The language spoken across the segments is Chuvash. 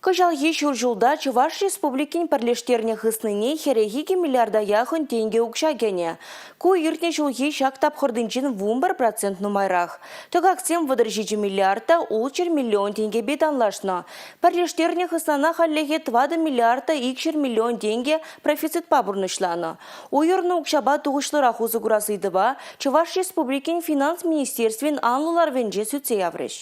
Кӑҫалхи ҫур ҫулта Чӑваш Республикин пӗрлештернӗ хыснине 42 миллиарда яхӑн тенкӗ укҫа кӗнӗ. Ку иртнӗ ҫулхи ҫак тапхӑртинчен 11% нумайрах. Тӑкаксем 37 миллиард та 600 миллион тенкӗпе танлашнӑ. Пӗрлештернӗ хыснана хальлӗхе 4 миллиард та 200 миллион тенкӗ профицитпа пурнӑҫланӑ. Уйӑрнӑ укҫапа тухӑҫлӑрах усӑ курас ыйтӑва Чӑваш Республикин Финанс министерствин анлӑ ларӑвӗнче сӳтсе яврӗҫ.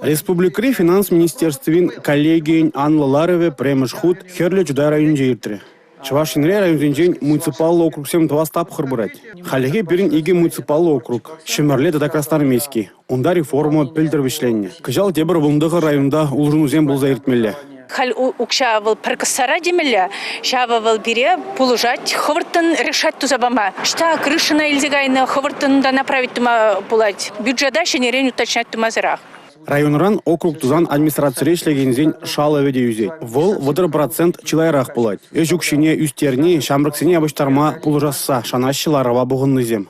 Республикӑри финанс министерствин коллегийӗн анлӑ ларӑвӗ пӗрремӗш хут Хӗрлӗ Чутай районӗнче иртрӗ. Чӑваш Енре районсенчен муниципаллӑ округсем тӑвас тапхӑр пырать. Хальлӗхе пирӗн икӗ муниципаллӑ округ – Ҫӗмӗрле тата Красноармейски. Унта реформа пӗлтӗр вӗҫленнӗ. Кӑҫал тепӗр 19 районта улшӑнусем пулса иртмелле. Халь укҫа вӑл пӗр кӑссара темелле, ҫавӑ вӑл пире пулӑшать хӑвӑрттӑн решать туса пама. Ӑҫта крышӑна илсе кайнӑ, хӑвӑрттӑн та направить тума пулать. Бюджета ҫӗнӗрен уточнять тумасӑрах. Районран округ тусан администрацире ӗҫлекенсен шалӑвӗ те ӳсет. Вӑл 30% чылайрах пулать. Ӗҫ укҫине ӳстерни ҫамрӑксене явӑҫтарма пулӑшасса шанаҫҫӗ ларӑва пухӑннисем.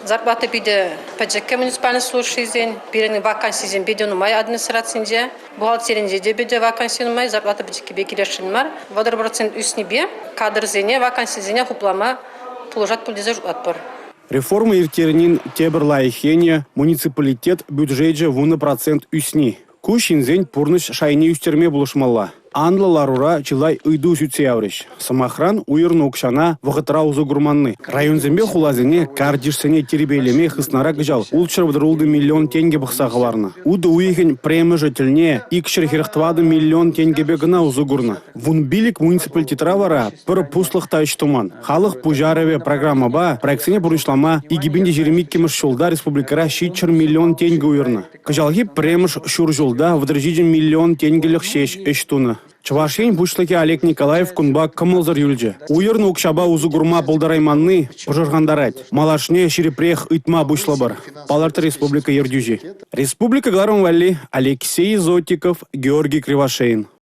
Зарплата питӗ пӗчӗккӗ муниципальнӑй служащисен. Пирӗн вакансисем питӗ нумай администрацинче. Бухгалтеринче те питӗ ваканси нумай, зарплата пӗчӗккипе килесшӗн мар. 30% ӳснипе кадрсене, вакансисене хуплама пулӑшать пуль тесе шутлатпӑр. Реформа ирттернин тепӗр лайӑх енӗ – муниципалитет бюджечӗ 10% ӳсни. Ку ҫынсен пурнӑҫ шайне ӳстерме пулӑшмалла. Анлӑ ларура чылай ыйту сӳтсе яврӗҫ. Сӑмахран, уйӑрнӑ укҫана вӑхӑтра усӑ курманни. Районсемпе хуласене картишсене тирпейлеме хыснара кӑҫал 636 миллион тенкӗ пӑхса хӑварнӑ. Утӑ уйӑхӗн пӗрремӗшӗ тӗлне 244 миллион тенкӗпе кӑна усӑ курнӑ. 15 муниципалитетра вара пӗр пуслӑх та ӗҫ туман. Халӑх пуҫарӑвӗ программӑпа проектсене пурнӑҫлама 2022-мӗш ҫулта республикӑра 700 миллион тенкӗ уйӑрнӑ. Кӑҫалхи пӗрремӗш ҫур ҫулта 37 миллион тенкӗлӗх ҫеҫ ӗҫ тунӑ. Чӑваш Ен Пуҫлӑхӗ Олег Николаев кунпа кӑмӑлсӑр юлчӗ. Уйӑрнӑ укҫапа усӑ курма пултарайманни пӑшӑрхантарать. Малашне ҫирӗпрех ыйтма пуҫлӑпӑр, палӑртрӗ республика ертӳҫи. Республика кӑларӑм валли Алексей Зотиков, Георгий Кривошеин.